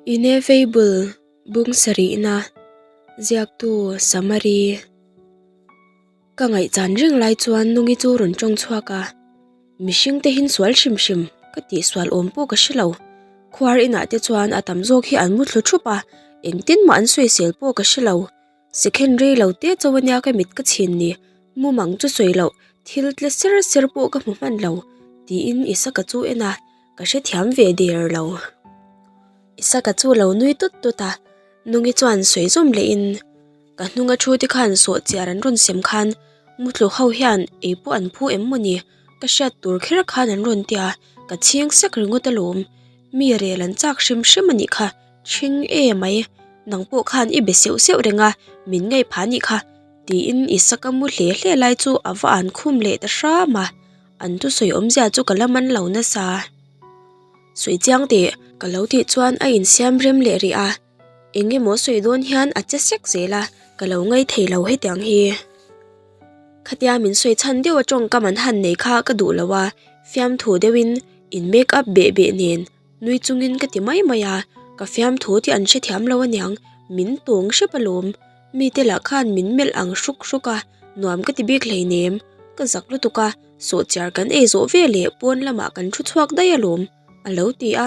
Ineffable bung sarihna ziaktu Samari Ka ngaihchan reng lai chuan Nungi chu rawn tawng chhuak a, mihring te hin sual hrim hrim ka tihsual awm pawh ka hre lo. Khuar inah te chuan a tam zawk hi an mu thlu thup a, engtin mah an sawisel pawh ka hre lo. Second rei lo te chauh ania ka mit ka chhin ni, mumang chu sawi loh thil tle ser ser pawh ka hmu hman lo tiin Isaka chu en a, ka hrethiam ve der lo. Isaka chu lo nui tut tut a, Nungi chuan sawi zawm leh in ka hnunga thu te khan sawh chiar an rawn sem khan mutlu ho hian ei pawh an phu em maw ni, ka hriat tur kher khan an rawn tia ka chhing sek ringawt alawm, mi rel an chak hrim hrim a nih kha. Ṭhing e mai, nang pawh khan i be seuh seuh reng a, min ngaih phah nih kha, tiin Isaka mu hle hle lai chu a va an khum leh ta hram a, an thusawi awmzia chu ka la man lo nasa. Sawi chiang teh, ka lo tih chuan a insiam rem leh rih a, eng emaw sawi dawn hian a che sek zel a, ka lo ngaih thei lo hetiang hi. Khatia min sawi chhan deuh a tawngkam an han nei kha ka duh lo a, fiamthu deuhin in make up beh beh nen Nui chungin ka ti mai mai a, ka fiamthu tih an hrethiam lo aniang, min tawng hrep alawm. Mite lah khan min melh ang hruk hruk a, nuam ka ti bik hleinem. Ka zak lutuk a, sawhchiar kan ei zawh ve leh pawn lamah kan thu chhuak daih alawm, a lo ti a,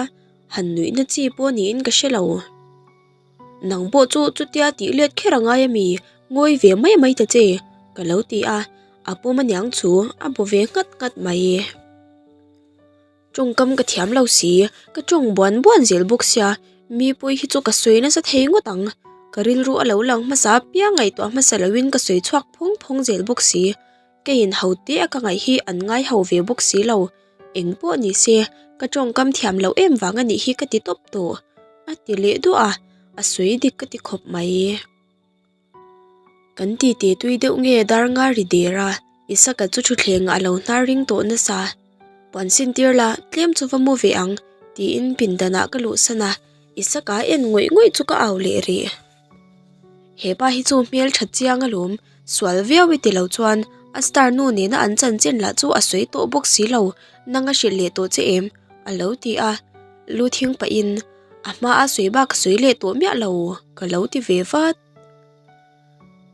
han nuihna chi pawh niin ka hre lo. Nang pawh chu chutia tih let kher a ngai ami, ngawi ve mai mai ta che, ka lo ti a, a pawm aniang chu a bu ve nghat nghat mai. Tawngkam ka thiam lo si, ka tawng buan buan zel bawk sia, mi pawi hi chu ka sawi nasa thei ngawt ang. Ka rilru a lo lang hmasa apiang ngaihtuah hmasa loin ka sawi chhuak phawng phawng zel bawk si. Keiin ho te a ka ngaih hi an ngai ho ve bawk si lo. Eng pawh ni se, ka tawngkam thiam loh em vang a nih hi ka ti tawp tawh. A ti leh duah a, a sawi dik ka ti khawp mai. Kan titi tui deuh nge dar nga ri der a, Isaka chu thutthleng ah a lo hnar ring tawh nasa. Puan sin tir la, tlem chu va mu ve ang, tiin pindan ah ka luhsan a, Isaka en ngawih ngawih chu ka au leh rih. He pa hi chu hmel tha chiang alawm, sual viau i ti lo chuan a star nu nena an chanchin lah chu a sawi tawh bawk si lo, nang a hrilh leh tawh che em? a lo ti a, lu thing pahin A hma a sawi bak ka sawi leh tawh miah lo ka lo ti ve vat.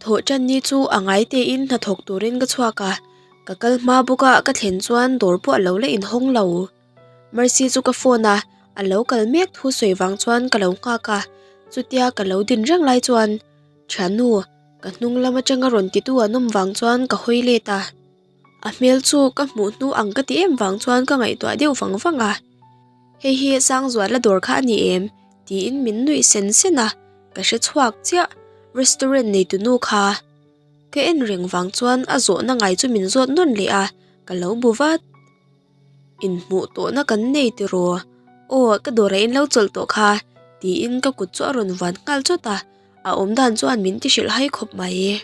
Thawh tan ni chu a ngai tein hnathawk turin ka chhuak a, ka kal hma bawk a ka thlen chuan dawr pawh a lo la inhawng lo. Mercy chu ka phone a, a lo kal mek thu sawi vang chuan ka lo nghak a, chutia ka lo din reng lai chuan Thiannu, ka hnung lam atanga rawn titu an awm vang chuan ka hawi let a. A hmel chu ka hmuh hnu ang ka ti em vang chuan ka ngaihtuah deuh vang vang a. Hei hi Sangzuala dawr kha a ni em? tiin min nuih sen sen a, ka hre chhuak chiah, restaurant neitu nu kha. Ka en reng vang chuan a zawhna ngai chu min zawt nawn leh a, ka lo bu vat. Inhmuh tawhna kan nei tiraw? Aw, ka dawrah in lo chawlh tawh kha, tiin ka kut chu a rawn vuan nghal chawt a, a awmdan chuan min ti hrilh hai khawp mai.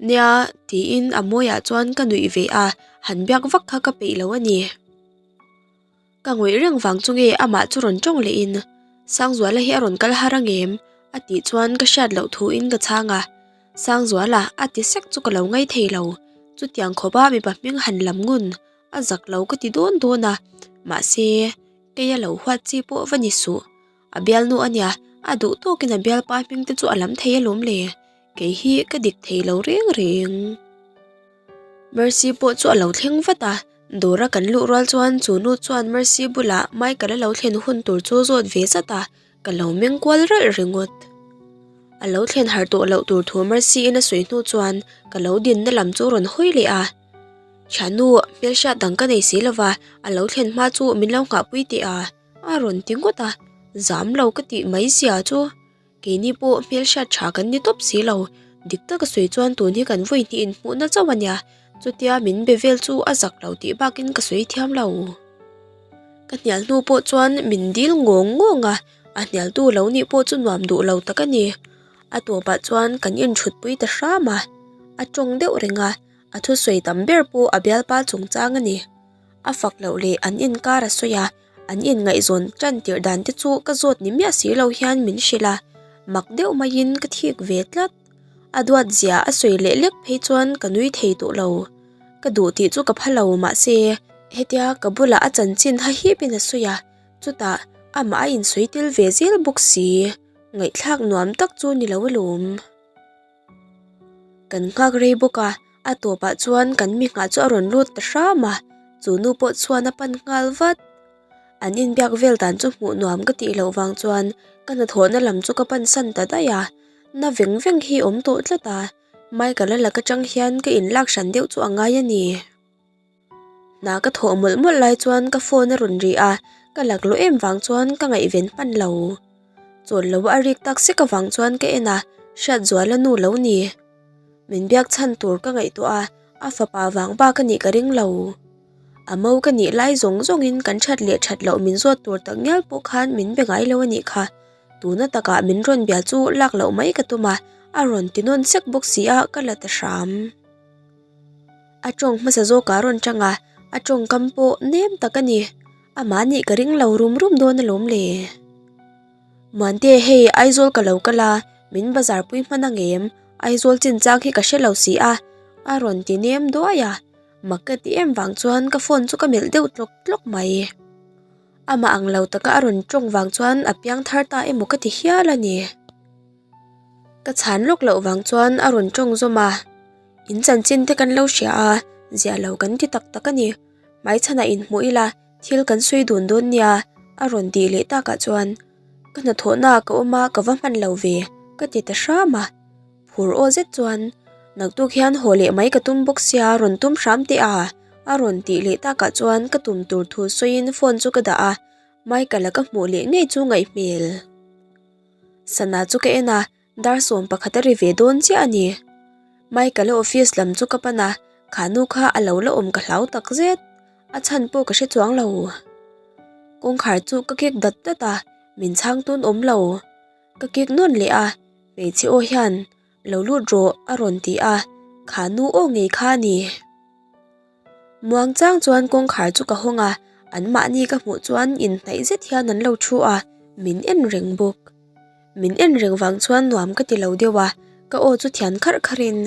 Nia, tiin a mawiah chuan ka nuih ve a, han biak vak kha ka peih lo a ni. Ka ngawih reng vang chu nge amah chu rawn tawng leh in Sangzuala hi a rawn kal har ang em? a tih chuan ka hriat loh thu in ka chhang a, Sangzuala a ti sek chu ka lo ngai thei lo, chutiang khawp a mipa hming han lam ngun a zak lo ka ti dawn dawn a, mahse kei a lo huat chi pawh va ni suh. A bialnu a nia, a duh tawkin a bialpa hming te chu a lam thei alawm le, kei hi ka dik thei lo reng reng. Mercy pawh chu a lo thleng vat a, dawra kan luh rual chuan chu nu chuan Mercy bulah Michael a lo thlen hun tur chu zawt ve zat a, ka lo meng kual ralh ringawt. A lo thlen harh tawh loh tur thu Mercy in a sawi hnu chuan ka lo dinna lam chu rawn hawi leh a. Thiannu, hmelhriat dang ka nei si lova, a lo thlen hma chu min lo nghahpui teh a. A rawn ti ngawt a, zam lo ka tih mai zia chu keini pawh hmelhriat tha kan ni tawp si lo, dik taka sawi chuan tun hi kan vawi hnih inhmuhna chauh a nia, chutia min be vel chu a zak lo tih bakin ka sawi thiam lo. Ka hnial hnu pawh chuan min dil ngawng ngawng a, a hnialtu lo nih pawh chu nuam duh lo tak a ni. A tawpah chuan kan inthutpui ta hram a, a tawng deuh reng a, a thusawi tam ber pawh a bialpa chungchang a ni. A fak loh leh an inkar a sawi a, an inngaihzawn tan tirh dan te chu ka zawt ni miah si lo hian min hrilh a, mak deuh maiin ka thik ve tlat. A duat zia a sawi leh lek phei chuan ka nui thei tawh lo. Ka duh tih chu ka pha lo mahse hetia ka bulah a chanchin ha hipin a sawi a, chutah Amah a insawi tel ve zel bawk si, ngaihthlak nuam tak chu ni lo alawm. Kan nghak rei bawk a, a tawpah chuan kan mi nghah chu a rawn lut ta hram a, chu nu pawh chuan a pan nghal vat. An inbiak vel dan chu hmuh nuam ka tih loh vang chuan ka hnathawhna lam chu ka pan san ta daih a, na veng veng hi awm tawh tlat a, Michael-a lak atang hian ka inlak hran deuh chu a ngai a ni. Hna ka thawh mawlh mawlh lai chuan ka phone a rawn ri a, ka laklawh em vang chuan ka ngaihven hman lo. Chawl lo a rik tak sek avang chuan ka en a, Hriatzuala nu lo ni. Min biak chhan tur ka ngaihtuah a, a fapa vang bak a nih ka ring lo. A mo ka nih lai zawng zawngin kan that leh that loh min zawt tur tak ngial pawh khan min be ngai lo a nih kha. Tuna takah min rawn bia chu lak loh mai ka tum a, a rawn ti nawn sek bawk si a, ka la ta hram. A tawng hmasa zawk a rawn tang a, a tawngkam pawh nem tak a ni. Amah nih ka ring lo rum rum dawn alawm le. Muante hei Aizawl ka lo kal a, min bazar pui hman ang em? Aizawl chinchang hi ka hre lo si a, a rawn ti nem duai a. Mak ka ti em vang chuan ka phone chu ka melh deuh tlawk tlawk mai. Amah ang lo taka a rawn tawng vang chuan a piang thar ta emaw ka ti hial a ni. Ka chhan lawk loh vang chuan a rawn tawng zawm a. In chanchin te kan lo hria a, ziah lo kan ti tak tak a ni. Hmaichhanah inhmuh ila thil kan sawi dun dawn nia a rawn tih leh takah chuan ka hnathawhnaah ka awm a ka va hman lo ve ka ti ta hram a. Phur aw zet chuan naktuk hian haw leh mai ka tum bawk sia rawn tum hram teh a a rawn tih leh takah chuan ka tum tur thu sawiin phone chu ka dah a, Michael-a ka hmuh leh ngei chu ngaih hmel. Sana chu ka en a, Dar 11 a ri ve dawn chiah a ni. Michael-a office lam chu ka pan a, kha nu kha a lo la awm ka hlau tak zet. A chhan pawh ka hre chuang lo. Kawngkhar chu ka kik dat dat a, min chhang tun awm lo. Ka kik nawn leh a, hmeichhe aw hian lo lut rawh a rawn ti a, kha nu aw ngei kha a ni. Muang chang chuan kawngkhar chu ka hawng a, anmahni ka hmuh chuan inhnaih zet hian an lo thu a, min en reng bawk. Min en reng vang chuan nuam ka ti lo deuh a, ka aw chu thian kharh kharhin,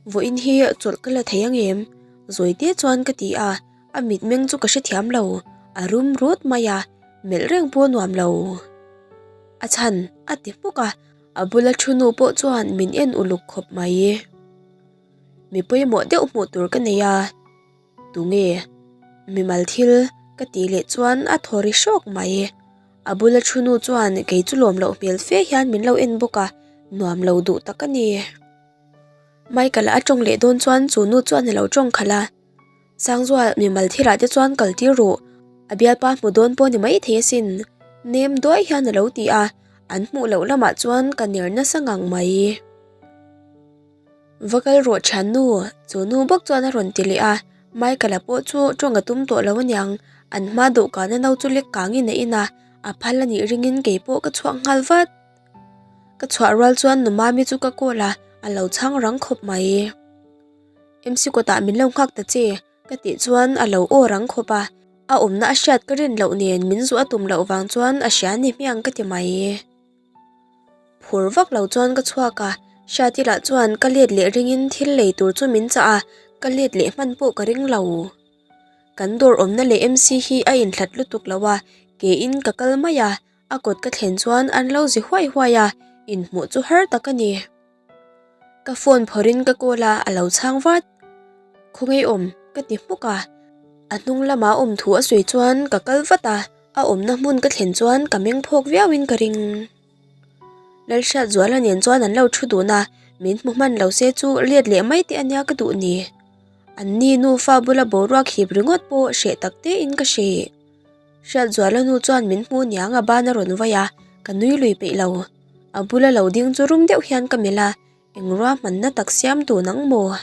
Vawiin hi chawlh ka la thei ang em? Zawite chuan ka ti a, a mitmeng chu ka hrethiam lo, a rum rut mai a, melh reng pawh nuam lo. A chhan a ti hmuk a, a bula thu nu pawh chuan min en uluk khawp mai. Mi pawimawh deuh hmuh tur ka nei a, tunge mimal thil ka tih leh chuan a thaw ri hrawk mai. A bula thu nu chuan kei chu lawm loh hmel fe hian min lo en bawk a, nuam lo duh tak a ni. Michael a tawng leh dawn chuan chu nu chuan a lo tawng khalh a, Sangzual mimal thilah te chuan kal tir rawh, a bialpa hmu dawn pawh ni mai thei asin, nem duai hian a lo ti a, an hmuh loh lamah chuan ka ner nasa ngang mai. Va kal rawh thiannu, chu nu bawk chuan a rawn ti leh a, Michael-a pawh chu tawng a tum tawh lo aniang, an hma dawhkana no chu lek kangin a in a, a phal a nih ringin kei pawh ka chhuak nghal vat. Ka chhuah rual chuan nu Mami chu ka call a, a lo chhang rang khawp mai. MC kawtah min lo nghak ta che, ka tih chuan a lo aw rang khawp a, a awmna a hriat ka rin loh nen min zuah a tum loh vang chuan a hria ni hmiang ka ti mai. Phur vak lo chuan ka chhuak a, Hriati lah chuan ka let leh ringin thil lei tur chu min chah a, ka let leh hman pawh ka ring lo. Kan dawr awmna leh MC hi a inhlat lutuk lo a, ke in ka kal mai a, a kawt ka thlen chuan an lo zi huai huai a, inhmuh chu har tak a ni. Ka phone phawrhin ka call a, a lo chhang vat. Khawngaih awm ka ti hmuk a, a hnung lama awm thu a sawi chuan ka kal vat a, a awmna hmun ka thlen chuan ka meng phawk viauin ka ring. Lalhriatzuala nen chuan an lo thu dun a, min hmu hman lo se chu let leh mai te ania ka duh ni. An ni nufa bula boruak hip ringawt pawh hreh tak tein ka hreh. Hriatzuala nu chuan min hmu niang a ban a rawn vai a, ka nui lui peih lo. A bula lo ding chu rum deuh hian ka melh a, eng ruahmanna tak siam tun ang maw?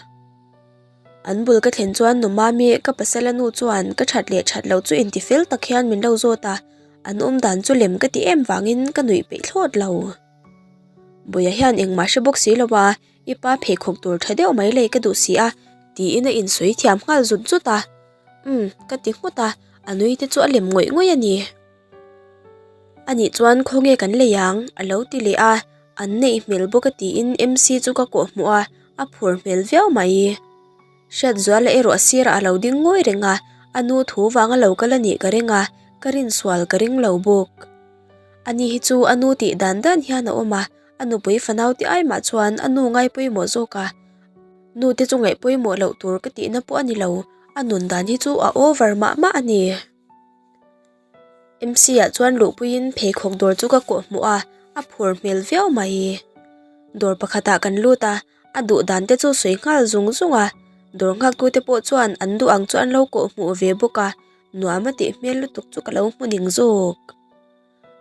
An bul ka thlen chuan nu Mami ka pasala nu chuan ka that leh that loh chu inti fel tak hian min lo zawt a, an awm dan chu lem ka ti em vangin ka nuih peih thlawt lo. Buia hian engmah hre bawk si lo a, i pa pheikhawk tur tha deuh mai lei ka duh si a, tiin a insawi thiam nghal zut zut a. Umm, ka ti nghut a, a nui te chu a lem ngawih ngawih a ni. Anih chuan khawnge kan lei ang? A lo ti leh a, an neih hmel bawk a tiin MC chu ka kawh hmuh a, a phur hmel viau mai. Hriatzuala erawh a sirah a lo ding ngawi reng a, a nu thu vanga lo kal a nih ka ring a, ka rinsual ka ring lo bawk. Ani hi chu a nu tih dan dan hian a awm a, a nupui fanau te ai mah chuan a nu ngai pawimawh zawk a. Nu te chu ngaih pawimawh loh tur ka tihna pawh a ni lo, a nun dan hi chu a over mah mah a ni. MC ah chuan luhpuiin pheikhawk dawr chu ka kawh hmuh a, a phur hmel viau mai. Dawr pakhatah kan lut a, a duh dan te chu sawi nghal zung zung a, dawr nghaktute pawh chuan an duh ang chu an lo kawh hmuh ve bawk a, nuam a tih hmel lutuk chu ka lo hmu ning zawk.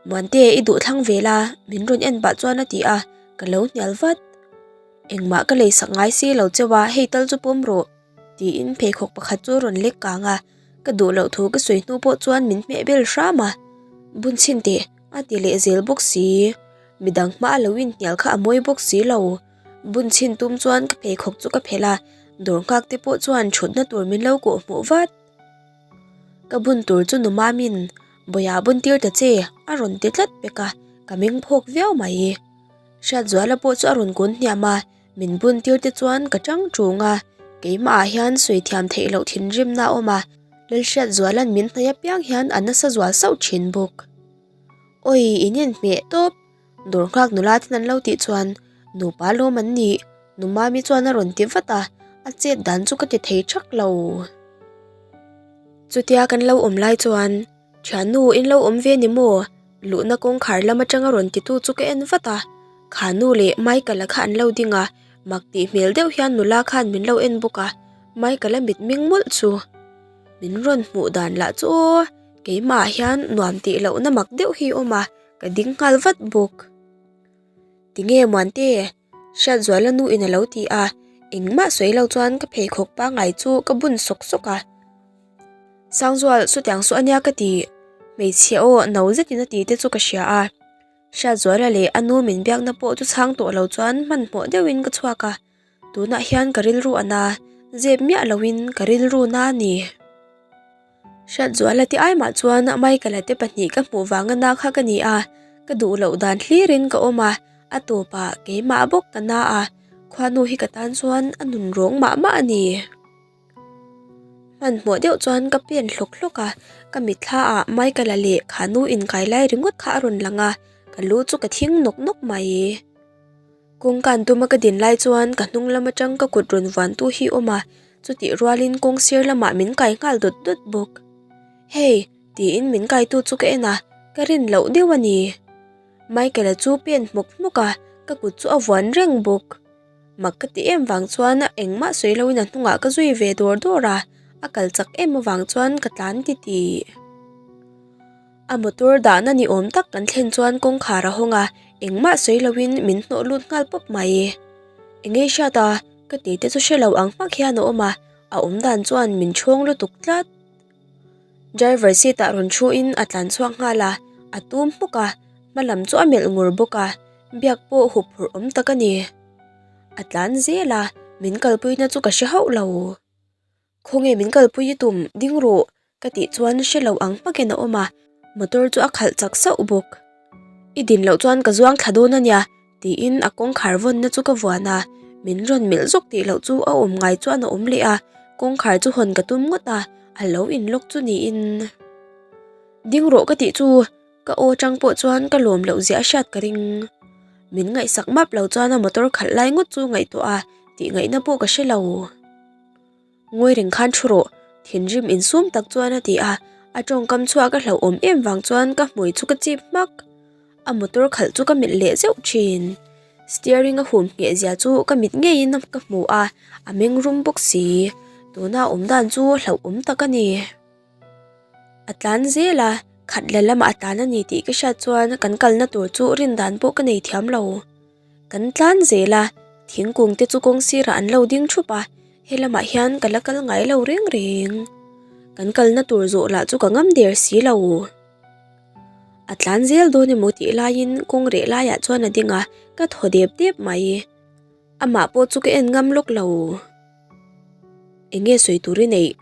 Muante i duh thlang ve la, min rawn en pah chuan a ti a, ka lo hnial vat. Engmah ka lei sak ngai si lo cheu a, hei tal chu pawm rawh. Tiin pheikhawk pakhat chu a rawn lek kang a, ka duh loh thu ka sawi hnu pawh chuan min hmeh bel hram a, bun chhin teh a ti leh zel bawk si, midang hma a lo inhnial kha a mawi bawk si lo, bun chhin tum chuan ka pheikhawk chu ka phelh a, dawr nghak te pawh chuan thutna tur min lo kawh hmuh vat. Ka bun tur chu nu Mamin Bawihah bun tir ta che a rawn ti tlat pek a, ka meng phawk viau mai. Hriatzuala pawh chu a rawn kun hniam a. Min bun tir te chuan ka chang ṭung a, keimahah hian sawi thiam theih loh thinrimna a awm a, Lalhriatzuala'n min hnaih apiang hian a nasa zual sauh ṭhin bawk. Awi, in inhmeh tawp! Dawr nghak nula ten an lo tih chuan nupa lawm an nih, Nu Mami chuan a rawn ti vat a, a chet dan chu ka ti thei ṭhak lo. Chutia kan lo awm lai chuan Thiannu in lo awm ve ni maw? Luhna kawngkhar lam atanga rawn titu chu ka en vat a, kha nu leh Michael-a kha an lo ding a, mak tih hmel deuh hian nula khan min lo en bawk a, Michael-a mit ming mawlh chu min rawn hmuh dan lah chu aw, keimah ah hian nuam tih lohna mak deuh hi a awm a, ka ding nghal vat bawk. Tinge Muante? Hriatzuala nu in a lo ti a, engmah sawi lo chuan ka pheikhawk pangngai chu ka bun sawk sawk a. Sangzual chutiang chu ania ka ti, hmeichhe aw no zetin a ti te chu ka hria a, Hriatzuala leh a nu min biakna pawh chu chhang tawh lo chuan hmanhmawh deuhin ka chhuak a, tunah hian ka rilru a na, zep miah loin ka rilru na a ni. Hriatzuala te ai mah chuan Michael-a te pahnih ka hmuh vanga na kha ka ni a, ka duh loh dan hlirin ka awm a, a tawpah keimah bawk ka na a, khuanu hi ka tan chuan a nun rawng mah mah a ni. Hmanhmawh deuh chuan ka pen hlawk hlawk a, ka mitthla ah Michael-a leh kha nu inkai lai ringawt kha a rawn lang a, ka lu chu ka thing nawk nawk mai. Kawngkan tuma ka din lai chuan ka hnung lam atang ka kut rawn vuan tu hi awm a, chutih rualin kawng sir lamah min kai nghal dawt dawt bawk. Hey! tiin min kaitu chu ka en a, ka rin loh deuh a ni. Michael-a chu pen hmawk hmawk a, ka kut chu a vuan reng bawk. Mak ka ti em vang chuan engmah sawi loin a hnungah ka zui ve dawr dawr a, a kal chak em avang chuan ka tlan ti tih. A motor dahna ni awm tak kan thlen chuan kawngkhar a hawng a, engmah sawi loin min hnawh lut nghal pawp mai. Engei hriat a, ka ti te chu hre lo ang hmak hian a awm a, a awm dan chuan min chhawng lutuk tlat. Driver seat ah rawn thu in a tlan chhuak nghal a, a tum hmuk a, hma lam chu a melh ngur bawk a, biak pawh hup phurh awm tak a ni. A tlan zel a, min kalpui na chu ka hre hauh lo. Khawnge min kalpui i tum, ding rawh ka tih chuan hre lo ang hmakin a awm a, motor chu a khalh chak sauh bawk. I din loh chuan ka zuang thla dawn a nia tiin a kawngkhar vawnna chu ka vuan a, min rawn melh zawk tih loh chu a awm ngai chuan a awm leh a, kawngkhar chu hawn ka tum ngawt a, a lo in lock chu niin. Ding rawh ka tih chu ka aw tang pawh chuan ka lawm loh ziah a hriat ka ring. Min ngaihsak map lo chuan a motor khalh lai ngawt chu ngaihtuah a tih ngaihna pawh ka hre lo. Ngawi reng khan thu rawh, thinrim insum tak chuan a ti a, a tawngkam chhuak a hlauhawm em vang chuan ka hmui chu ka chip hmak. A motor khalh chu ka melh leh zeuh thin. Steering a hum ngheh zia chu ka mit ngeiin ka hmu a, a meng rum bawk si. Tuna a awm dan chu hlauhawm tak a ni. A tlan zel a, khat la lamah a tlan a ni tih ka hriat chuan kan kalna tur chu rin dan pawh ka nei thiam lo. Kan tlan zel a, thingkung te chu kawng sirah an lo ding thup a, he lamah hian ka la kal ngai lo reng reng. Kan kalna tur zawh lah chu ka ngam der si lo. A tlan zel dawn emaw tih laiin kawng reh laiah chuan a ding a, ka thaw dep dep mai. Amah pawh chu ka en ngam lawk lo. Enge sawi tur i neih?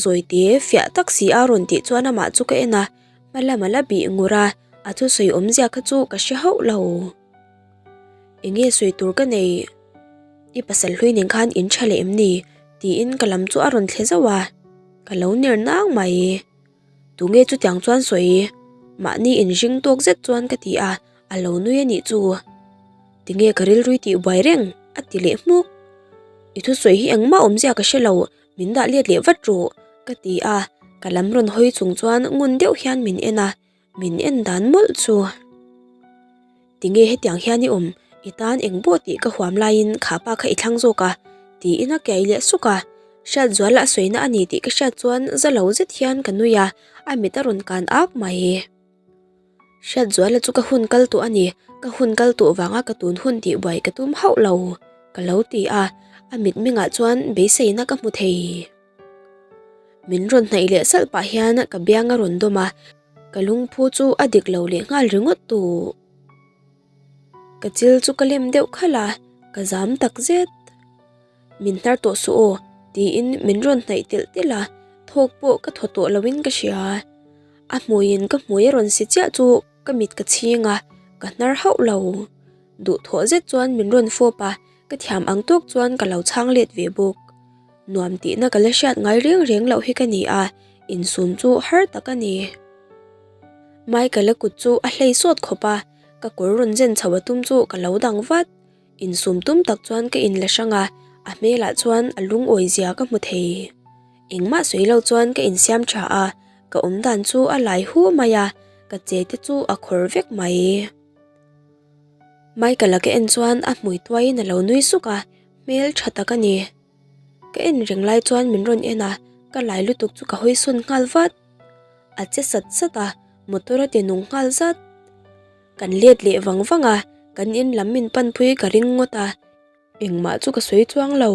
Zawite fiah tak si a rawn tih chuan amah chu ka en a, hma lam a la bih ngur a, a thusawi awmzia kha chu ka hre hauh lo. Enge sawi tur ka nei? I pasal hlui nen khan in tha leh em ni? tiin ka lam chu a rawn thle zauh a, ka lo ner nang mai. Tunge chutiang chuan sawi? Mahni inring tawk zet chuan ka ti a, a lo nui a nih chu. Tinge ka rilrui tih buai reng? a ti leh hmuk. I thusawi hi engmah awmzia ka hre lo, min dah let leh vat rawh, ka ti a, ka lam rawn hawi chung chuan ngun deuh hian min en a, min en dan mawlh chu. Tinge hetiang hian i awm? I tan eng pawh tih ka huam laiin kha pa kha i thlang zawk a, tiin a kiai leh suk a. Hriatzuala a sawina a ni tih ka hriat chuan za lo zet hian ka nui a, a mit a rawn kan ak mai. Hriatzuala chu ka hun kal tawh a ni, ka hun kal tawh vanga ka tun hun tih buai ka tum hauh lo, ka lo ti a, a mitmengah chuan beiseina ka hmu thei. Min rawn hnaih leh salh pah hian ka biang a rawn dawm a, ka lungphu chu a dik lo leh nghal ringawt tawh. Ka chil chu ka lem deuh khalh a, ka zam tak zet. Min hnar tawh suh aw, tiin min rawn hnaih telh telh a, thawk pawh ka thaw tawh loin ka hria. A hmuiin ka hmui a rawn si chiah chu ka mit ka chhing a, ka hnar hauh lo. Duhthawh zet chuan min rawn fawp a, ka thiam ang tawk chuan ka lo chhang let ve bawk. Nuam tihna ka la hriat ngai reng reng loh hi ka ni a, insum chu har tak a ni. Michael-a kut chu a hlei sawt khawp a, ka kawr rawn zen chho a tum chu ka lo dang vat. Insum tum tak chuan ka inla hrang a, a hmelah chuan a lungawi zia ka hmu thei. Engmah sawi lo chuan ka insiam tha a, ka awm dan chu a lai hu mai a, ka che te chu a khawr vek mai. Michael-a ka en chuan a hmui tuaiin a lo nui suk a, hmel tha tak a ni. Ka en reng lai chuan min rawn en a, ka lai lutuk chu ka hawi sawn nghal vat. A che sat sat a, motor a ti nung nghal zat. Kan let leh vang vang a, kan in lam min panpui ka ring ngawt a, engmah chu ka sawi chuang lo.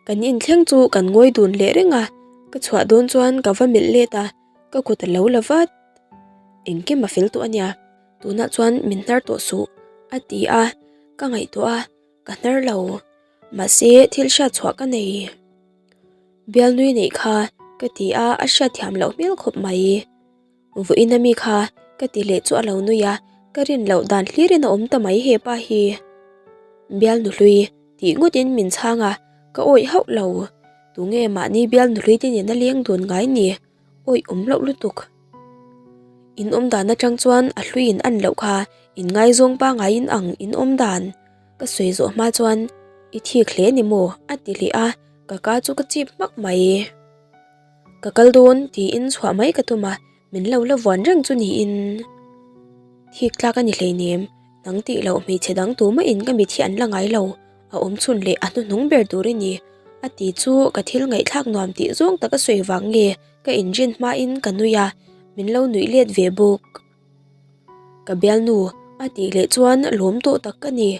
Kan inthleng chu kan ngawi dun leh reng a, ka chhuah dawn chuan ka va melh let a, ka kut a lo la vat. Engkim a fel tawh a nia, tunah chuan min hnar tawh suh, a ti a, ka ngaihtuah a, ka hnar lo. Mahse thil hriat chhuah ka nei. Bialnui neih kha ka ti a, a hriatthiam loh hmel khawp mai. Vawiin ami kha ka ti leh chu a lo nui a, ka rin loh dan hlirin a awm ta mai hepa hi. Bialnu hlui tih ngawtin min chhang a, ka awih hauh lo. Tunge mahni bialnu hlui te nena leng dun ngai ni? Awih awm loh lutuk. In awm dan atang chuan a hlui in an loh kha, in ngaizawng pangai in ang in awm dan. Ka sawi zawh hma chuan i thik hle ni maw? a ti leh a, ka ka chu ka chip hmak mai. Ka kal dawn tiin chhuah mai ka tum a, min lo la vuan reng chu niin. Thik tlak a ni hleinem, nang tih loh hmeichhe dang tumah in ka mit hi an la ngai lo, a awm chhun leh a hnuhnung ber tur i ni, a ti chu ka thil ngaihthlak nuam tih zawng tak a sawi vang nge ka inrin hmain ka nui a, min lo nuih let ve bawk. Ka bialnu a tih leh chuan lawm tawh tak ka ni.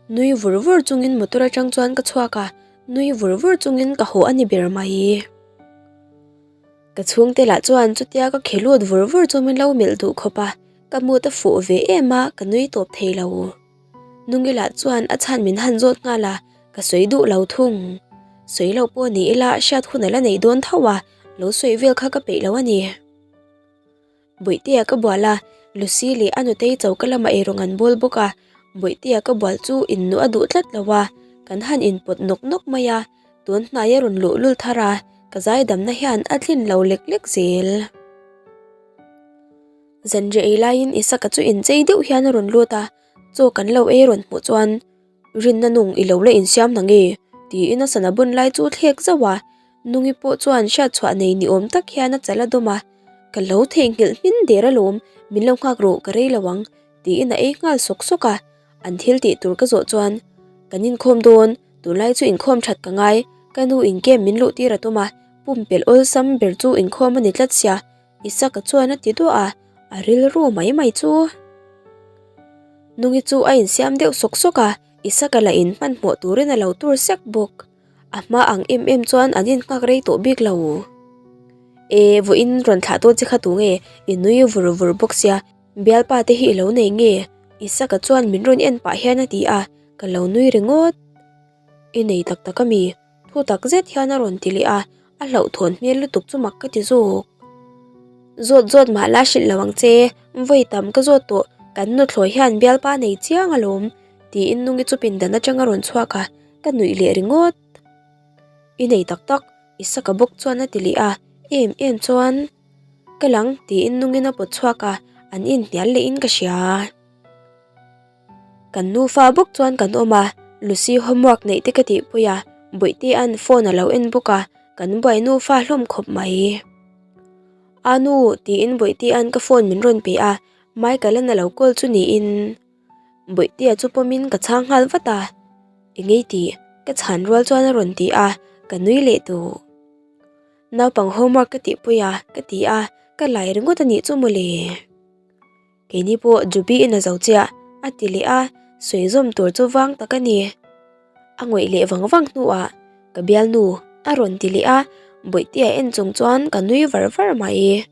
Nui vur vur chungin motor atang chuan ka chhuak a, nui vur vur chungin ka haw a ni ber mai. Ka chhungte lah chuan chutia ka khe lut vur vur chu min lo melh duh khawp a, ka mood a fuh ve em a, ka nui tawp thei lo. Nungi lah chuan a chhan min han zawt nghal a, ka sawi duh lo thung. Sawi lo pawh ni ila hriat hun a la neih dawn tho a, lo sawi vel kha ka peih lo a ni. Bawihtea ka bual a, Lucy leh a nutei choka lamah eirawng an bawl bawk a, Bawihtea ka bual chu innuh a duh tlat lo a, kan han inpawt nawk nawk mai a, tun hnai a rawn luh lul thar a, ka zaidamna hian a tlin lo lek lek zel. Zanriah ei laiin Isaka chu inchei deuh hian a rawn lut a, chaw kan lo ei rawn hmuh chuan Rinna nung i lo la insiam na nge? tiin a sana bun lai chu thlek zauh a, Nungi pawh chuan hriatchhuah nei ni awm tak hian a chal a dawm a, Ka lo theihnghilh hmin der alawm, min lo nghak rawh ka rei lo ang, tiin a ei nghal sawk sawk a, an thil tih tur ka zawh chuan, Kan inkhawm dawn, tunlai chu inkhawm that ka ngai, ka nu in game min luh tir a tum a, pumpelh awlsam ber chu inkhawm a ni tlat sia, Isaka chuan a ti duah a, a rilru mai mai chu. Nungi chu a insiam deuh sawk sawk a, Isaka lah in hmanhmawh turin a lo tur sek bawk. A hma ang em em chuan an innghak rei tawh bik lo. E, vawiin rawn thlah dawn che kha tu nge? I nui vur vur bawk sia, bialpa te hi i lo nei nge? Isaka chuan min rawn en pah hian a ti a, ka lo nui ringawt. I nei tak tak a mi? Thu tak zet hian a rawn ti leh a, a hlauhthawn hmel lutuk chu mak ka ti zawk. Zawt zawt mah la hrilh lo ang che, vawi tam ka zawt tawh, kan nuthlawi hian bialpa nei chiang alawm, tiin Nungi chu pindan atang a rawn chhuak a, ka nuih leh ringawt. I nei tak tak, Isaka bawk chuan a ti leh a, Em em chuan ka lang tiin nungin a pawt chhuak a, an inhnial lehin ka hria. Kan nufa bawk chuan kan awm a, Lucy homework neih te ka tihpui a, Bawihte-a'n phone a lo en bawk a, kan buai nufa hlawm khawp mai. A nu tiin Bawihte-a'n ka phone min rawn pe a, Michael-a'n a lo call chu niin Bawihtea chu pawmin ka chhang nghal vat a, Engei tih? Ka chhan rual chuan a rawn ti a, ka nui leh duh. Naupang homework ka tihpui a, ka ti a, ka lai ringawt a nih chu mawle. Keini pawh Jubi in a zo chiah, a ti leh a, sawi zawm tur chu vang tak a ni. A ngawih leh vang vang hnuah ka bialnu a rawn ti leh a, Bawihtea en chung chuan ka nui var var mai.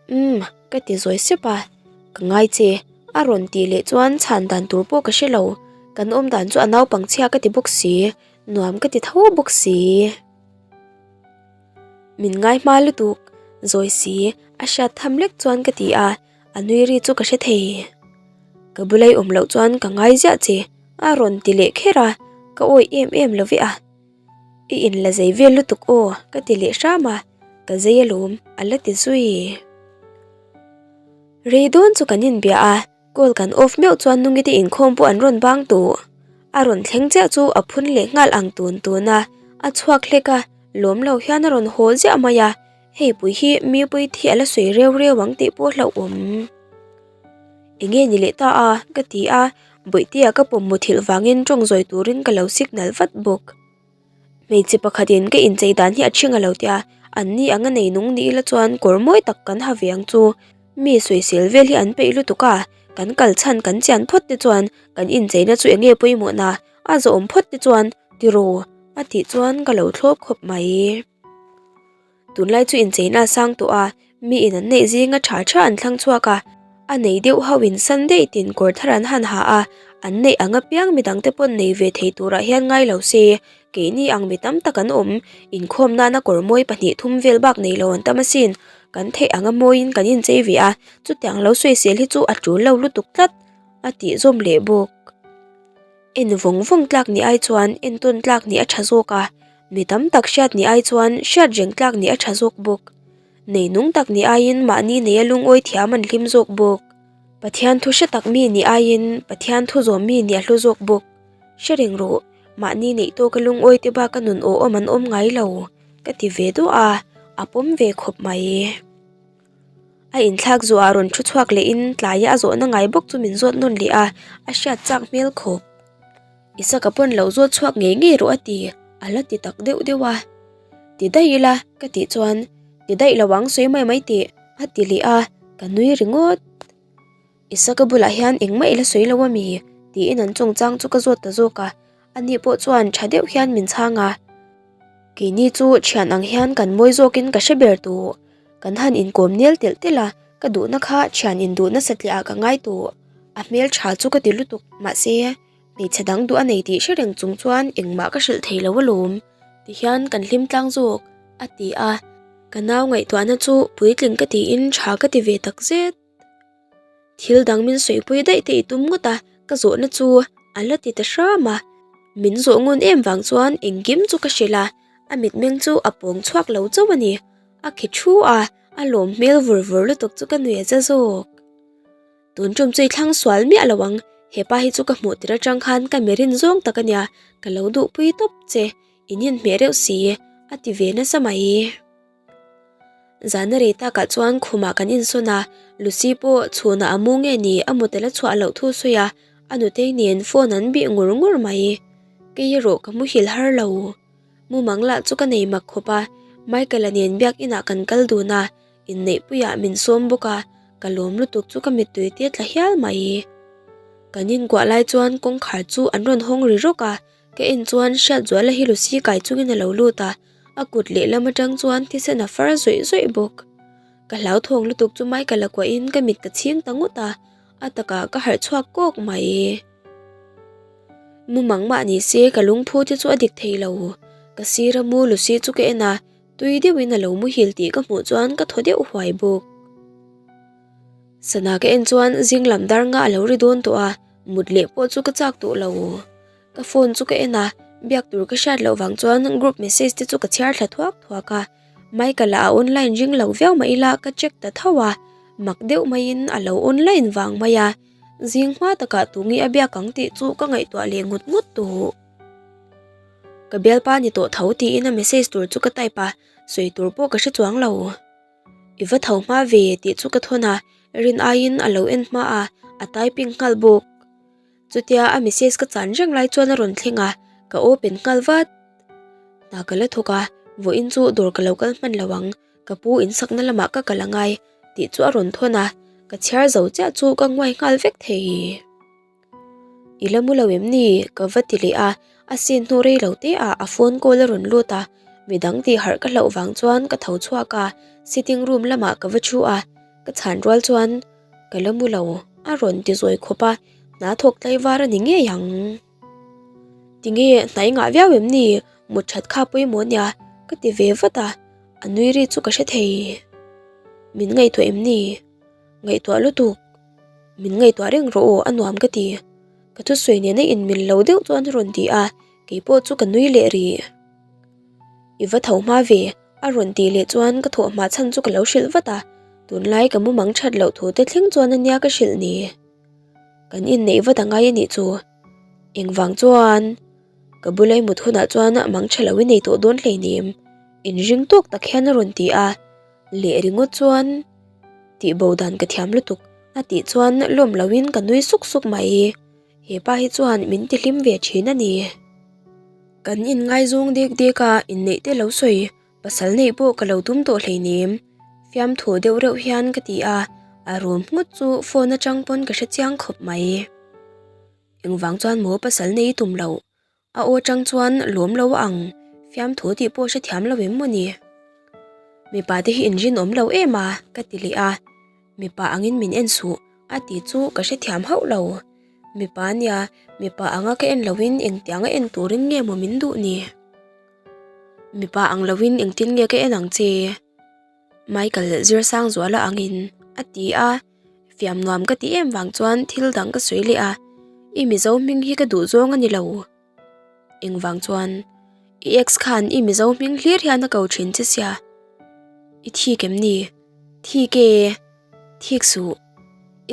Umm, ka ti zawi sep a, ka ngai che, a rawn tih leh chuan chhan dan tur pawh ka hre lo, kan awm dan chu a naupang chhia ka ti bawk si, nuam ka ti tho bawk si. Min ngai hma lutuk, zawi si, a hriat tham lek chuan ka ti a, a nui ri chu ka hre thei. Ka bulai awm loh chuan ka ngai ziah che, a rawn ti leh kher a, ka awih em em lo ve a. I in la zei vel lutuk aw, ka ti leh hram a, ka zei alawm, a la ti zui. Rei dawn chu kan inbia a, Call kan off meuh chuan Nungite inkhawm pawh an rawn bang tawh. A rawn thleng chiah chu a phun leh nghal ang tun tun a, a chhuak hlek a, lawm lo hian a rawn haw ziah mai a, hei pui hi mi pui thi a la sawi reu reu ang tih pawh hlauhawm. Enge ni leh ta a? ka ti a, Bawihtea ka pawm muthilh vangin tawng zawi turin ka lo signal vat bawk. Hmeichhe pakhatin ka inchei dan hi a ṭhing a lo tia, anni anga nei nung ni ila chuan kawr mawi tak kan ha ve ang chu. Mi sawisel vel hi an peih lutuk a, kan kal chhan kan chian phawt te chuan kan incheina chu enge pawimawhna a zawhawm phawt te chuan tiraw a tih chuan ka lo thlawp khawp mai. Tunlai chu incheina a sang tawh a, mi in an neih zinga tha tha an thlang chhuak a, a nei deuh ho in Sunday tin kawr thar an han ha a, an neih ang apiang midang te pawn nei ve thei turah hian ngai lo se, keini ang mi tam tak an awm, inkhawm nana kawr mawi pahnih thum vel bak nei lo an tam asin, kan theih anga mawiin kan inchei ve a, chutiang lo sawisel hi chu a tul lo lutuk tlat, a tih zawm leh bawk. En vawng vawng tlak nih ai chuan entawn tlak nih a tha zawk a, Mi tam tak hriat nih ai chuan hriat reng tlak nih a tha zawk bawk. Nei nung tak nih aiin mahni neia lungawi thiam an hlim zawk bawk. Pathian thu hre tak mi nih aiin Pathian thu zawm mi nih a hlu zawk bawk. Hre reng rawh, mahni neih tawka lungawi te baka nun aw awm an awm ngai lo, ka ti ve duah a, a pawm ve khawp mai. A inthlak zuah rawn thu chhuak lehin tlaia a zawhna ngai bawk chu min zawt nawn leh a, a hriat chak hmel khawp. Isaka pawn lo zawt chhuak ngei ngei rawh a ti, a la ti tak deuh deuh a. Ti daih ila ka tih chuan ti daih lo ang sawi mai mai tih a ti leh a, ka nui ringawt. Isaka bulah hian engmah ila sawi lo ami? tiin an chungchang chu ka zawt ta zawk a, ani pawh chuan tha deuh hian min chhang a. Keini chu thian ang hian kan mawi zawkin ka hre ber tawh, kan han inkawm nel telh telh a, ka duhna kha thian induh nasa tliah ah ka ngai tawh. A hmel tha chu ka ti lutuk, mahse hmeichhe dang duh a nei tih hre reng chung chuan engmah ka hrilh thei lo alawm tihian kan hlim tlang zawk a ti a, ka nau ngaihtuahna chu puitling ka tiin tha ka ti ve tak zet. Thil dang min sawipui daih te i tum ngawt a, ka zawhna chu a la ti ta hram a, min zawh ngun em vang chuan engkim chu ka hrilh a, a mitmeng chu a pawng chhuak lo chauh a ni, a khi thu a, a lawm hmel vur vur lutuk chu ka nuih a za zawk. Tun tum chu i thlang sual miah lo ang, hepa hi chu ka hmuh tir atang khan ka mi rin zawng tak a nia, ka lo duhpui tawp che, in inhmeh reuh si, a ti ve nasa mai. Zana rei takah chuan khumah kan insawn a, Lucy pawh chhunah a mu nge ni a mut a la chhuah loh thu sawi a, a nutei nen phone an bih ngur ngur mai. Kei erawh ka muhil har lo. Mumang lah chu ka nei mak khawp a, Michael-a nen biakinah kan kal dun a, Inneihpuiah min sawm bawk a, ka lawm lutuk chu ka mittui te tla hial mai. Kan inkuah lai chuan kawngkhar chu an rawn hawng ri rawk a, ka en chuan Hriatzuala hi Lucy kai chungin a lo lut a, a kut lehlam atang chuan thisen a far zawih zawih bawk. Ka hlauthawng lutuk chu Michael a kuahin ka mit ka chhing ta ngawt a, a takah ka harh chhuak kawk mai. Mumang mah ni se ka lungphu te chu a dik thei lo. Ka sira mu Lucy chu ka en a, Tui deuhin a lo muhil tih ka hmuh chuan ka thaw deuh huai bawk. Sana ka en chuan zing lam dar nga a lo ri dawn tawh a, mut leh pawh chu ka chak tawh lo. Ka phone chu ka en a, biak tur ka hriat loh vang chuan group message te chu ka chhiar thla thuak thuak a. Michael-a a online ring lo viau mah ila ka check ta tho a, mak deuh maiin a lo online vang mai a, zing hma takah tunge a biak ang tih chu ka ngaihtuah leh ngut ngut tawh. Ka bialpa ni tawh tho tiin a message tur chu ka type a, sawi tur pawh ka hre chuang lo. I va tho hma ve tih chu ka thawn a, rin aiin a lo en hma a, a typing nghal bawk. Chutia a message ka chan reng lai chuan a rawn thleng a, ka open nghal vat. Hna ka la thawk a, vawiin chu dawr ka lo kal hman lo ang, ka pu insakna lamah ka kal angai tih chu a rawn thawn a, ka chhiar zo chiah chu ka nguai nghal vek thei. I la mu lo em ni? Ka va ti leh a, a sin hnu rei lo te ah a phone call a rawn lut a, midang tih harh ka hlauh vang chuan ka tho chhuak a, sitting room lamah ka va thu a, ka chhan rual chuan ka la mu lo a rawn ti zawi khawp a, hna thawk tlaivar a ni ngei ang. Tinge hnai ngah viau em ni? Mut that kha pawimawh nia ka ti ve vat a, a nui ri chu ka hre thei. Min ngaihtuah em ni? Ngaihtuah lutuk. Min ngaihtuah reng rawh aw, a nuam ka ti. Ka thusawi nena inmil lo deuh chuan a rawn ti a, keipawh chu ka nui leh rih. I va tho hma ve, a rawn tih leh chuan ka thawh hma chhan chu ka lo hrilh vat a, tunlai ka mumang that loh thu te thleng chuan a nia ka hrilh ni. Kan inneih vat a ngai a nih chu. Engvang chuan? Ka bulai mut hunah chuan mang tha lo i nei tawh dawn hleinem, inring tawk tak hian a rawn ti a. Leh ringawt chuan tih bo dan ka thiam lutuk a tih chuan lawm loin ka nui suk suk mai. He pa hi chuan min ti hlim ve thin a ni. Kan inngaizawng dek dek a, inneih te lo sawi, pasal neih pawh ka lo tum tawh hleinem. Fiamthu deuh reuh hian ka ti a, a rum nghut chu phone atang pawn ka hre chiang khawp mai. Engvang chuan maw pasal nei i tum loh? A aw chang chuan lawm lo a ang, fiamthu tih pawh hrethiam lo em maw ni? Mipa te hi inrinawm lo em a, ka ti leh a. Mipa angin min en suh, a ti chu ka hrethiam hauh lo. Mipa ania, mipa anga ka en loin engtianga en turin nge maw min duh ni? Mipa ang loin engtin nge ka en ang che? Michael Zirsangzuala angin a ti a, fiam nuam ka ti em vang chuan thil dang ka sawi leh a, I Mizo hming hi ka duh zawng a ni lo. Engvang chuan i ex khan i Mizo hming hlir hian a ko thin che sia. I thik em ni? Thik e, thik suh.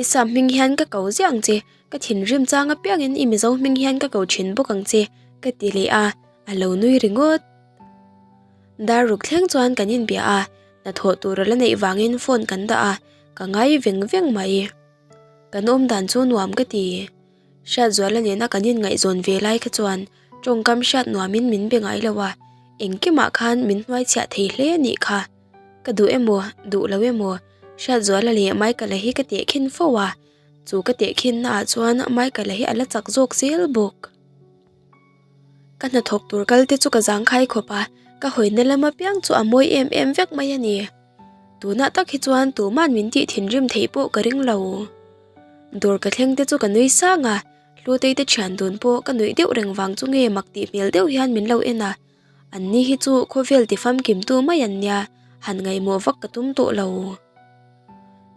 I sam hming hian ka ko ziah ang che, ka thinrim chang apiangin i Mizo hming hian ka ko thin bawk ang che ka ti leh a, a lo nui ringawt. Dar ruk thleng chuan kan inbia a, hnathawh tur a la neih vangin phone kan dah a, ka ngai veng veng mai. Kan awm dan chu nuam ka ti. Hriatzuala nena kan inngaihzawn ve lai kha chuan tawngkam hriat nuamin min be ngai lo a, engkimah khan min hnuaichhiah thei hle a nih kha. Ka duh emaw, duh lo emaw, Hriatzuala leh Michael-a hi ka tehkhin fo a, chu ka tehkhinnaah chuan Michael-a hi a la chak zawk zel bawk. Ka hnathawk tur kal te chu ka zangkhai khawp a, ka hawina lam apiang chu a mawi em em vek mai a ni. Tunah tak hi chuan tuman min tih thinrim theih pawh ka ring lo. Dawr ka thleng te chu ka nui sang a, Hlutei te thian dun pawh ka nuih deuh reng vang chu nge mak tih hmel deuh hian min lo en a, an ni hi chu khawvel ti famkim tu mai an nia, han ngaihmawh vak ka tum tawh lo.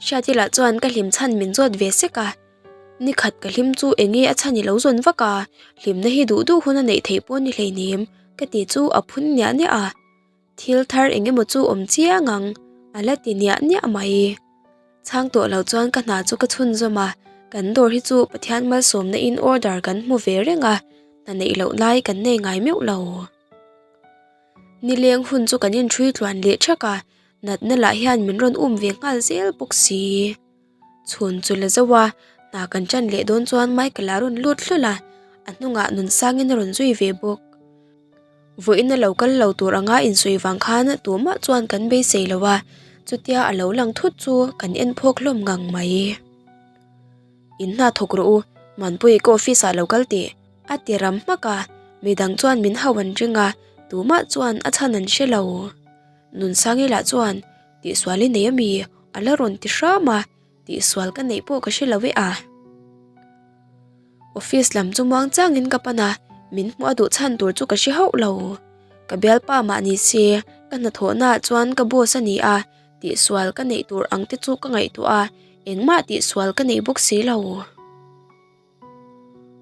Hriati lah chuan ka hlim chhan min zawt ve sek a. Nikhat ka hlim chu enge a chhan i lo zawn vak a, hlimna hi duh duh hun a neih theih pawh ni hleinem ka ti chu a phun niah niah a, thil thar eng emaw chu awm chiang ang a la ti niah niah mai. Chhang tawh lo chuan ka hna chu ka chhunzawm a, kan dawr hi chu Pathian malsawmna in order kan hmu ve reng a, hna neih loh lai kan nei ngai meuh lo. Nileng hun chu kan inṭhui tluan leh ṭhak a, natna lah hian min rawn um ve nghal zel bawk si. Chhun chu la zauh a, hna kan ṭan leh dawn chuan Michael a rawn lut hlawlh a, a hnungah Nunsangin a rawn zui ve bawk. Vawiin a lo kal lo tur anga insawi vang khan tumah chuan kan beisei lo a, chutia a lo lang thut chu kan en phawk hlawm ngang mai. In hna thawk rawh u, Manpuii ka office ah lo kal teh, a ti ram hmak a, midang chuan min hau an ring a, tumah chuan a chhan an hre lo. Nunsangi lah chuan Tihsual i nei ami? A la rawn ti hram a, tihsual ka neih pawh ka hre lo e a. Office lam chu muang changin ka pan a, min hmuh a duh chhan tur chu ka hre hauh lo. Ka bialpa mah ni se, ka hnathawhnaah chuan ka boss a ni a, tihsual ka neih tur ang te chu ka ngaihtuah a, engmah tihsual ka nei bawk si lo.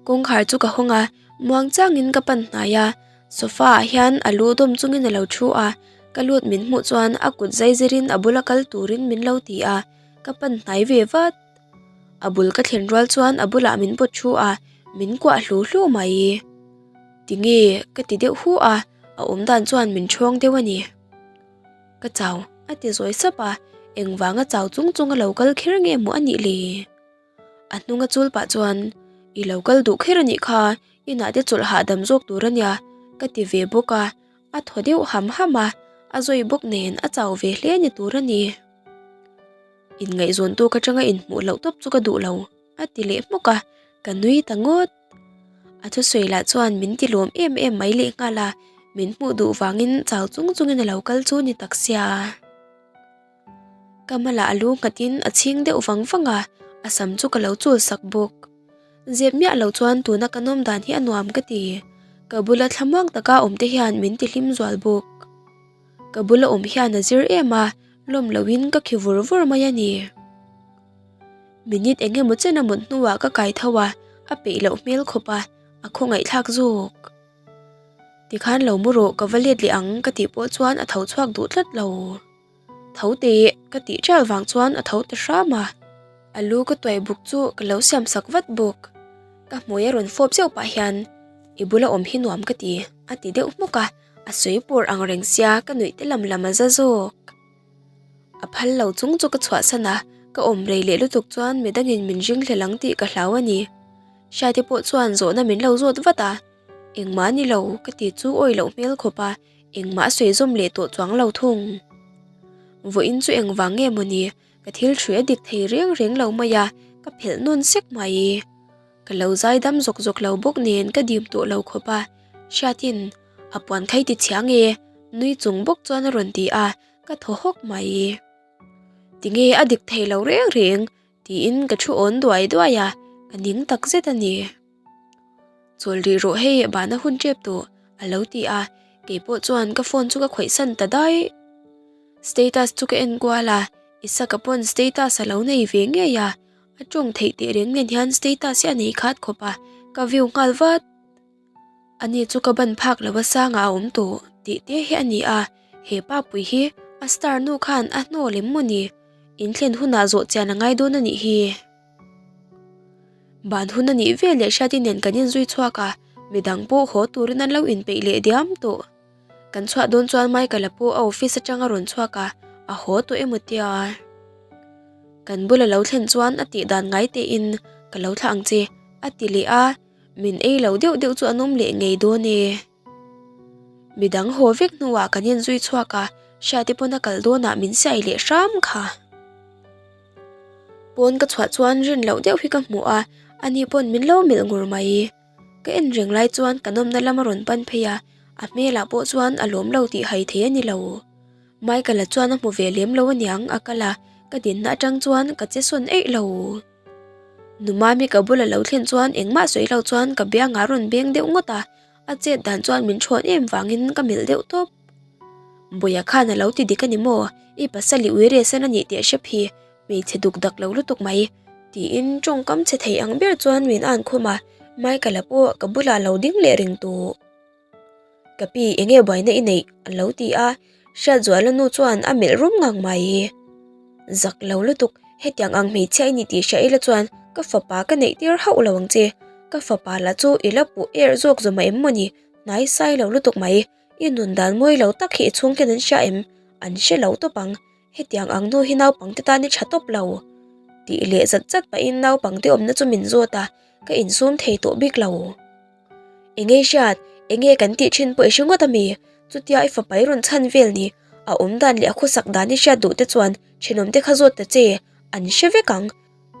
Kawngkhar chu ka hawng a, muang changin ka pan hnai a, sofa ah hian a lu dawm chungin a lo thu a, Ka lut min hmuh chuan a kut zai zirin a bula kal turin min lo ti a, ka pan hnai ve vat. A bul ka thlen rual chuan a bulah min pawt thu a, min kuah hlu hlu mai. Tinge ka ti deuh hu a, a awmdan chuan min ṭhawng deuh a ni. Ka chau, a ti zawi sap a, engvanga chau chung chung a lo kal kher nge maw a nih le? A hnunga chul pah chuan, I lo kal duh kher a nih kha, inah te chawlh hahdam zawk tur a nia, ka ti ve bawk a, a thaw deuh ham ham a, a zawi bawk nen a chau ve hle ni tur a ni. Inngaihzawn tawk atanga inhmuh loh tawp chu ka duh lo, a ti leh hmawk a, ka nui ta ngawt. A thusawi lah chuan min ti lawm em em mai lehnghal a, min hmuh duh vangin chau chung chungin a lo kal chu ni tak sia. Ka hmalah a lu nghatin a chhing deuh vang vang a, a sam chu ka lo chul sak bawk. Zep miah lo chuan tuna ka nawm dan hi a nuam ka ti. Ka bula thlamuang taka awm te hian min ti hlim zual bawk. Ka bula awm hian a zir em a, lawm loin ka khi vur vur mai a ni. Minute eng emaw chen a mut hnuah ka kai tho a, a peih loh hmel khawp a, a khawngaihthlak zawk. Tikhan lo mu rawh ka va let leh ang ka tih pawh chuan a tho chhuak duh tlat lo. Tho teh ka tih ṭial vang chuan a tho ta hram a, a lu ka tuai buk chu ka lo siam sak vat bawk. Ka hmui a rawn fawp zeuh pah hian i bula awm hi nuam ka ti a ti deuh hmuk a, a sawi pawr ang reng sia ka nuih te lam lam a za zawk. A phal lo chung chu ka chhuahsan a, ka awm rei leh lutuk chuan midangin min ring hlel ang tih ka hlau a ni. Hriate pawh chuan zawhna min lo zawt vat a, engmah ni lo ka ti chu awih loh hmel khawp a, engmah a sawi zawm leh tawh chuang lo thung. Vawiin chu engvang nge mawni ka thil hrui a dik thei reng reng lo mai a, ka phelh nawn sek mai. Ka lo zai dam zawk zawk lo bawk nen ka dim tawh lo khawp a, Hriatin a puan khai ti chhia nge? Nui chung bawk chuan a rawn ti a, ka thaw hawk mai. Tinge a dik thei lo reng reng tiin ka thu awn duai duai a, ka ning tak zet a ni. Chawl rih rawh hei bahna hun tep tawh a lo ti a, keipawh chuan ka phone chu ka khawih san ta daih. Status chu ka en kual a, Isaka pawn status a lo nei ve ngei a, a tawng theih teh reng nen hian status hi a nei khat khawp a, ka view nghal vat. Ani chu ka ban phak lo a sangah a awm tawh tih te hi a ni a, he pa pui hi a star nu khan a hnawl em maw ni? In thlen hunah zawh chian a ngai dawn a nih hi. Ban hun a nih vel leh Hriati nen kan inzui chhuak a, midang pawh haw turin an lo inpeih leh diam tawh. Kan chhuah dawn chuan Michael-a pawh a office atang a rawn chhuak a, a haw tawh emaw tia. Kan bul a lo thlen chuan a tih dan ngai tein ka lo thlah ang che a ti leh a. Min ei lo deuh deuh chu an awm leh ngei dawn e. Midang haw vek hnuah kan inzui chhuak a, Hriate pawn a kal dawnah min siai leh hram kha. Pawn ka chhuah chuan rin loh deuh hi ka hmu a, ani pawn min lo melh ngur mai. Ka en reng lai chuan ka nawmna lam a rawn pan phei a, a hmelah pawh chuan a lawm lo tih hai thei a ni lo. Michael-a chuan a hmu ve lem lo aniang a kal a, ka dinna atang chuan ka che sawn eih lo. Numami ka bula lo thlen chuan engmah sawi lo chuan ka biangah a rawn beng deuh ngawt a, a chet dan chuan min thawn em vangin ka melh deuh tawp. Bawia khan a lo ti dik a ni maw? I pasal i ui reh san a nih teh hrep hi, hmeichhe duk dak lo lutuk mai, tiin tawngkam chhe thei ang ber chuan min an khum a, Michael-a pawh ka bulah lo ding leh reng tawh. Ka pi enge buaina i neih a lo ti a, Hriatzuala nu chuan a melh rum ngang mai. Zak lo lutuk, hetiang ang hmeichhia i ni tih hria ila chuan ka fapa ka neih tir hauh lo ang che. Ka fapa lah chu i la puh er zawk zawm em maw ni, hnai sai lo lutuk mai. I nun dan mawi lo tak hi i chhungten an hria em? An hre lo tawp ang. Hetiang ang nu hi naupangte tan i tha tawp lo. Tih leh zat zat pahin naupangte awmna chu min zawt a, ka insum thei tawh bik lo. Enge i hriat? Enge kan tih thin pawh i hre ngawt ami? Chutia i fapa i rawn chhan vel ni? A awm dan leh a khawsak dan i hriat duh te chuan thenawm te kha zawt ta che, an hre vek ang.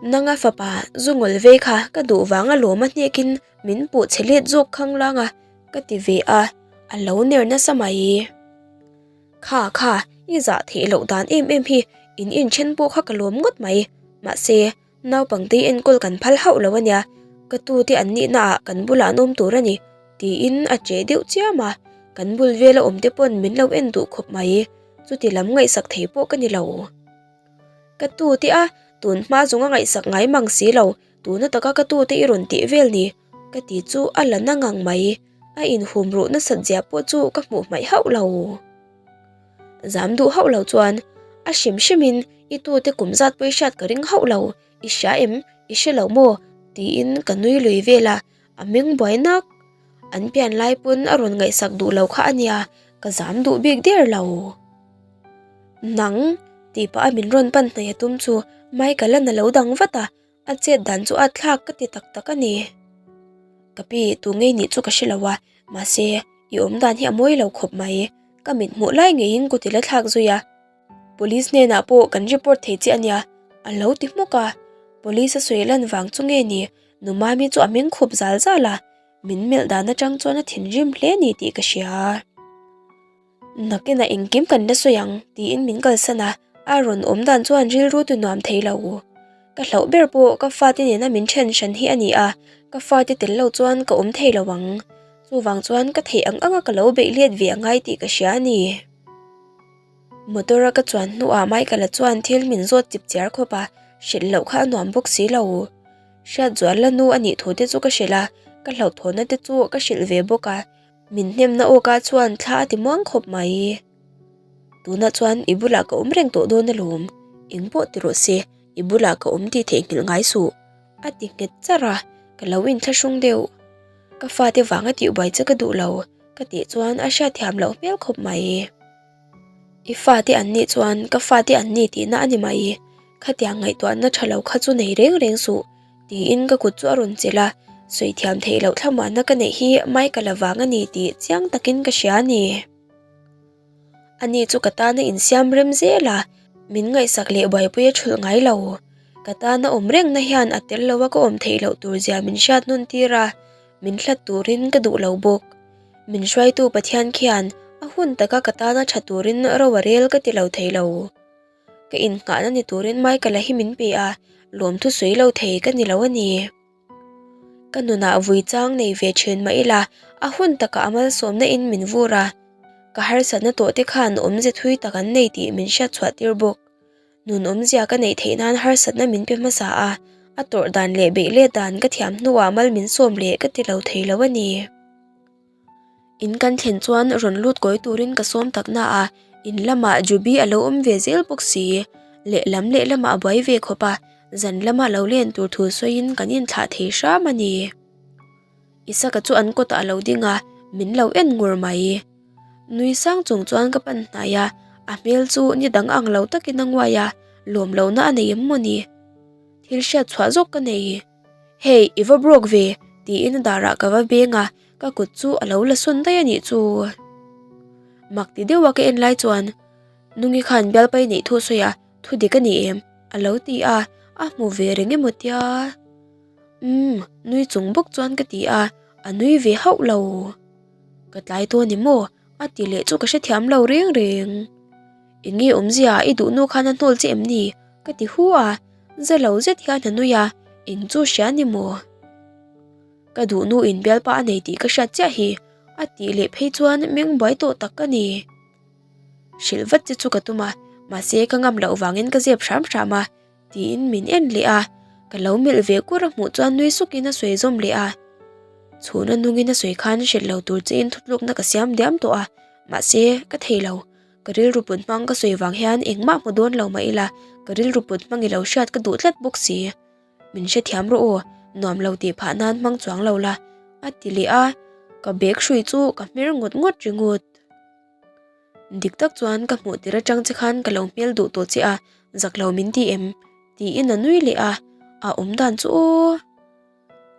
Nanga fapa zu ngawl vei kha ka duh vang a lawm a hnekin min puh chhe let zawk khang lang a, ka ti ve a, a lo ner nasa mai. Kha kha, i zah theih loh dan em em hi in inthen pawh kha ka lawm ngawt mai. Mahse, Naupangte enkawl kan phal hauh lo a nia, ka tute an nihna ah kan bulah an awm tur a ni, tiin a che deuh chiam a, kan bul vela awm te pawn min lo en duh khawp mai, chuti lam ngaihsak thei pawh ka ni lo. Ka tute a, tun hma zung a ngaihsak ngai mang si lo, tuna taka ka tute i rawn tih vel ni, ka ti chu a la na ngang mai, a inhum ruh nasat zia pawh chu ka hmuh hmaih hauh lo. Zam duh hauh lo chuan a hrim hrimin i tute kum zat pawh i hriat ka ring hauh lo, i hria em, i hre lo maw? tiin ka nui lui vel a, a meng buai nak. An pian lai pawn a rawn ngaihsak duh lo kha a nia, ka zam duh bik der lo. Nang tih pah a min rawn pan hnaih a tum chu Michael-a'n a lo dang vat a, A chet dan chu a thlak ka ti tak tak a ni. Ka pi tu ngei nih chu ka hre lo a, mahse i awm dan hi a mawi lo khawp mai. Ka mit hmuh lai ngeiin kut i la thlak zui a. Police hnenah pawh kan report thei che a nia, a lo ti hmuk a. Police a sawi lan vang chu nge ni, Nu Mami chu a meng khup zal zal a, min melh dan atang chuan a thinrim hle ni tih ka hria. Nakinah engkim kan la sawi ang tiin min kalsan a, a rawn awm dan chuan rilru tu nuam thei lo. Ka hlauh ber pawh ka fate nena min then hran hi a ni a, ka fate tel lo chuan ka awm thei lo ang. Chuvang chuan ka theih ang anga ka lo beih let ve a ngai tih ka hria a ni. Motor a ka chuan hnuah Michael-a chuan thil min zawt chip chiar khawp a, hrilh loh kha a nuam bawk si lo. Hriatzuala nu a nih thu te chu ka hrilh a, ka hlauhthawnna te chu ka hrilh ve bawk a. Min hnemna awka chuan thla a ti muang khawp mai. Tunah chuan i bulah ka awm reng tawh dawn alawm, eng pawh ti rawh se, i bulah ka awm tih theihnghilh ngai suh, a ti nghet charh a, ka lo inthlahrung deuh. Ka fate vanga tihbuai che ka duh lo, ka tih chuan a hriatthiam loh hmel khawp mai. I fate an nih chuan ka fate an ni tihna a ni mai, khatiang ngaihtuahna tha lo kha chu nei reng reng suh, Tiin ka kut chu a rawn chelh a, sawi thiam theih loh thlamuanna ka neih hi Michael a vang a ni tih chiang takin ka hria a ni. Ani chu ka tana insiam rem zel a, min ngaihsak leh buaipui a thulh ngai lo. Ka tana awm rengna hian a tel lo a ka awm theih loh tur zia min hriat nawn tir a, min hlat turin ka duh lo bawk. Min hruaitu Pathian khian a hun taka ka tana tha turin ro a rel ka ti lo thei lo. Ka innghahna ni turin Michael-a hi min pe a, lawmthu sawi lo thei ka ni lo a ni. Ka nunah vui chang nei ve thin mah ila, a hun takah a malsawmna in min vur a, ka harsatna tawh te khan awmze thui tak an nei tih min hriat chhuah tir bawk. Nun awmzia ka neih theih nan harsatna min pe hmasa a, a tawrh dan leh beih let dan ka thiam hnuah mal min sawm leh ka ti lo thei lo a ni. In kan thlen chuan rawn lut kawi turin ka sawm tak na a, in lamah Jubi a lo awm ve zel bawk si. Lehlam lehlamah a buai ve khawp a, zan lama lo len tur thu sawiin kan inthlah thei hram a ni. Isaka chu an kawtah a lo ding a, min lo en ngur mai. Nui sang chung chuan ka pan hnai a, a hmel chu ni dang ang lo takin a nguai a, lawm lohna a nei em maw ni? Thil hriat chhuah zawk ka nei. Hey, i va broke ve, tiin a darah ka va beng a, ka kut chu a lo la sawn daih a nih chu. Mak ti deuha ka en lai chuan Nungi khan bialpai neih thu a sawi a, thu dik a ni em? a lo ti a, a hmu ve reng emaw tia. Umm, nui chung bawk chuan ka ti a, a nui ve hauh lo. Ka tlai dawn em aw? A ti leh chu ka hrethiam lo reng reng. Eng nge awmzia i duh nu khan a hnawl che em ni? Ka ti hu a, za lo zet hian a nui a, eng chu hria ni maw? Ka duh nu in bialpa a nei tih ka hriat chiah hi, a tih leh phei chuan meng buai tawh tak ka ni. Hrilh vat che chu ka tum a, mahse ka ngam loh vangin ka zep hram hram a, tiin min en leh a, ka lo melh ve kur a hmuh chuan nui sukin a sawi zawm leh a. Chhuna nungin a sawi khan hrilh lo tur che in thutlukna ka siam diam tawh a, mahse ka thei lo. Ka rilru put hmang ka sawi vang hian engmah hmu dawn lo mah ila, ka rilru put hmang i lo hriat ka duh tlat bawk si. Min hrethiam rawh aw, nuam lo tih phah nan hmang chuang lo la, a ti leh a, ka bag hrui chu ka hmer ngawt ngawt ringawt. Dik tak chuan ka hmuh tir atang che khan ka lo hmel duh tawh che a, zak lo min ti em? tiin a nui leh a, a awm dan chu aw.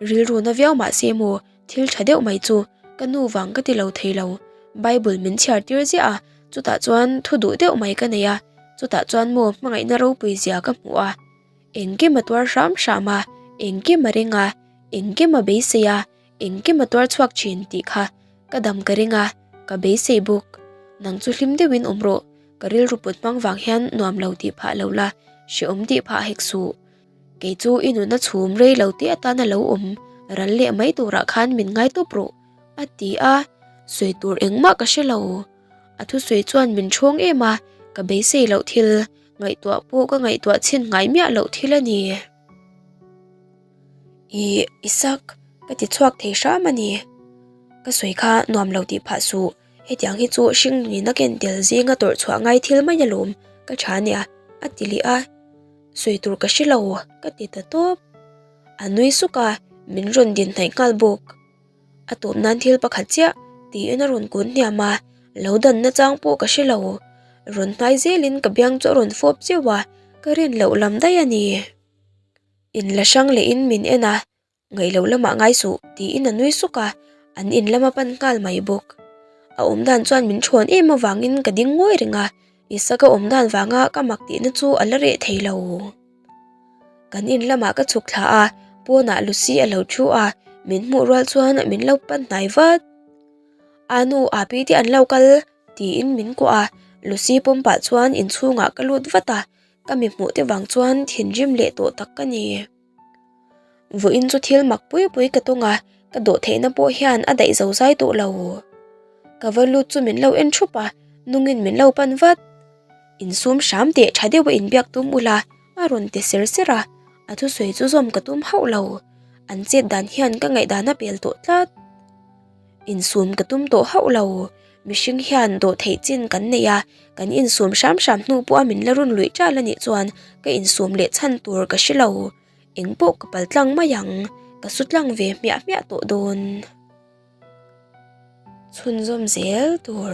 Rilru na viau mah se maw, thil tha deuh mai chu ka nu vang ka ti lo thei lo. Bible min chhiar tir ziah a, chutah chuan thu duh deuh mai ka nei a, chutah chuan maw hmangaihna ropui zia ka hmuh a. Engkim a tuar hram hram a, engkim a ring a, engkim a beisei a, engkim a tuar chhuak thin tih kha ka dam ka ring a, ka beisei bawk. Nang chu hlim deuhin awm rawh, ka rilru put hmang vang hian nuam lo tih phah lo la, hrehawm tih phah hek suh. Kei chu i nuna chhum rei lo te atana lo awm ral leh mai turah khan min ngai tawp rawh, a ti a, sawi tur engmah ka hre lo. A thusawi chuan min ṭhawng em a, ka beisei loh thil, ngaihtuah pawh ka ngaihtuah chhin ngai miah loh thil a ni. Ih, Isak, ka ti chhuak thei hram a ni. Ka sawi kha nuam lo tih phah suh. Hetiang hi chu hring nunina ken tel zinga tawrh chhuah ngai thil mai alawm ka tha nia a ti leh a. Sawi tur ka hre lo ka ti ta tawp. A nui suk a, min rawn din hnaih nghal bawk. A tawp nan thil pakhat chiah tiin a rawn kun hniam a, lo dan nachang pawh ka hre lo. Rawn hnai zelin ka biang chu a rawn fawp zeuh a, ka rin loh lam daih a ni. In la hrang lehin min en a, ngaih loh lamah ngai suh tiin a nui suk a, an in lama pan nghal mai bawk. A awm dan chuan min thawn em avangin ka ding ngawi reng a, Isaka awm dan vanga ka mak tihna chu a la reh thei lo. Kan in lamah ka chhuk thla a, pawnah Lucy a lo thu a, min hmuh rual chuan min lo pan hnai vat. A nu Api te an lo kal tiin min kuah a, Lucy pawm pah chuan inchhungah ka lut vat a, Ka mi hmuh te vang chuan thinrim leh tawh tak ka ni. Vawiin chu thil mak pui pui ka tawng a, ka dawh theihna pawh hian a daih zo zai tawh lo. Ka va lut chu min lo en thup a, nungin min lo pan vat. Insum hram teh tha deuh a inbiak tum ula, a rawn ti ser ser a, a thusawi chu zawm ka tum hauh lo. An chet dan hian ka ngaihdan a pel tawh tlat. Insum ka tum tawh hauh lo, mihring hian dawh theih chin kan nei a, kan insum hram hram hnu pawha min la run luih ṭal a nih chuan ka insum leh chhan tur ka hre lo, eng pawh ka pal tlang mai ang, ka su tlang ve hmiah hmiah tawh dawn. Chhunzawm zel tur.